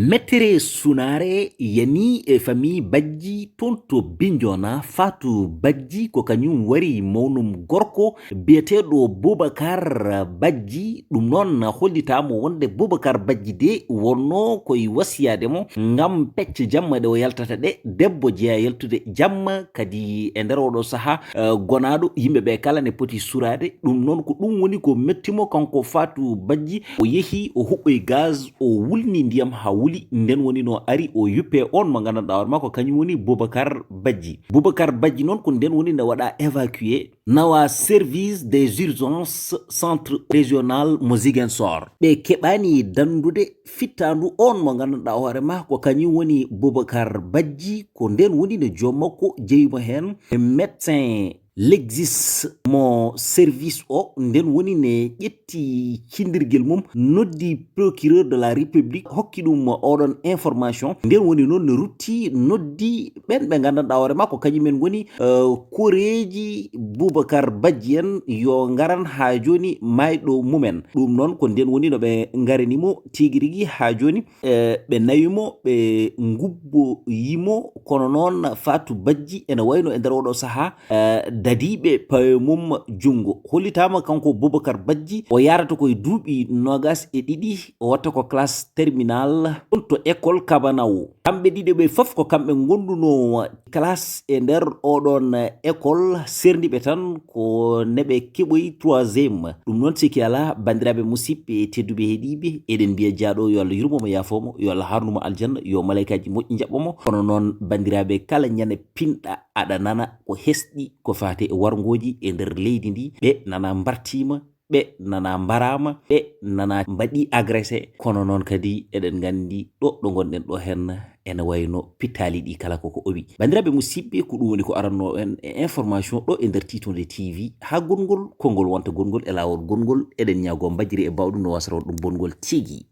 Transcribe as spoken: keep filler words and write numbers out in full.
Mettere Sunaare yani e famii Bajji toon to Biñjoona. Faatu Bajji ko kañum wari mawnum gorko biyeteeɗo Bubakar Bajji. Ɗum noon hollitaama wonde Bubakar Bajji de wonnoo koye wasiyaade mo ngam pecce jamma ɗe o yaltata ɗe, debbo jeyaa yaltude jamma. Kadi e nder oɗo sahaa, eh, gonaaɗo yimɓe ɓe kala ne poti suraade. Ɗum noon ko ɗum woni ko metti mo kanko Faatu Bajji. O yehi, o huɓɓoyi gaz, o wulni ndiyam haa wuli. Nden woni no ari o yuppe on mo nganndanɗaa hoore makko, kañum woni Boubacar Badji. Boubacar Badji noon ko nden woni ne waɗa évacué, nawa service des urgences centre régional mo Ziguinchor. Ɓe keɓani danndude fittaandu on mo nganndanɗaa hoore ma ko kañum woni Boubacar Badji, ko nden woni ne joom makko jeyi mo heen médecin lexis mo service o. Nden woni ne ƴetti cindirgel mum, noddi procureur de la république, hokki ɗum oɗon information. Nden woni noon ne rutti noddi ɓen ɓe nganndanɗaa hoore makko kañumen ngoni, eh, koreeji Boubacar Badji en yo ngaran haa jooni maayɗo mumen. Ɗum noon ko nden woni no ɓe ngarani mo tigi rigi haa jooni. Eh, ɓe nawi mo, ɓe ngubboyi mo, kono noon Faatu Bajji ene wayno e nder oɗo sahaa, eh, dadiiɓe pawe mum junngo. Hollitaama kanko Boubacar Bajji, o yarata koye duuɓi noogas e ɗiɗi, o watta ko classe terminale toon to école Kabanawo. Kamɓe ɗiɗo ɓe fof ko kamɓe ngondunoo classe e nder oɗon école, serndi ɓe tan ko neɓe keɓoyi troisième. Ɗum noon siki alaa, banndiraaɓe musidɓe tedduɓe heɗiiɓe, eɗen mbiya jaaɗo yo Allah yurmo mo, yaafo mo, yo Allah harnu mo aljanna, yo malaykaaji moƴƴi njaɓɓo mo. Kono noon banndiraaɓe kala ñande pinɗa aɗa nana ko hesɗi ko faati e warngooji e nder leydi ndi, ɓe nana mbartiima, ɓe nana mbaraama, ɓe nana mbaɗi agressé. Kono noon kadi eɗen nganndi ɗo, ɗo ngonɗen ɗo heen ene wayno pittaali ɗi kala koko owi. Banndiraaɓe musidɓe, ko ɗum woni ko aranno en e information ɗo e nder Tiitonde T V. Haa gongol, konngol wonta gongol e laawol gongol, eɗen ñaagoo mbajiri e bawɗum no wasata ɗum bongol tigi.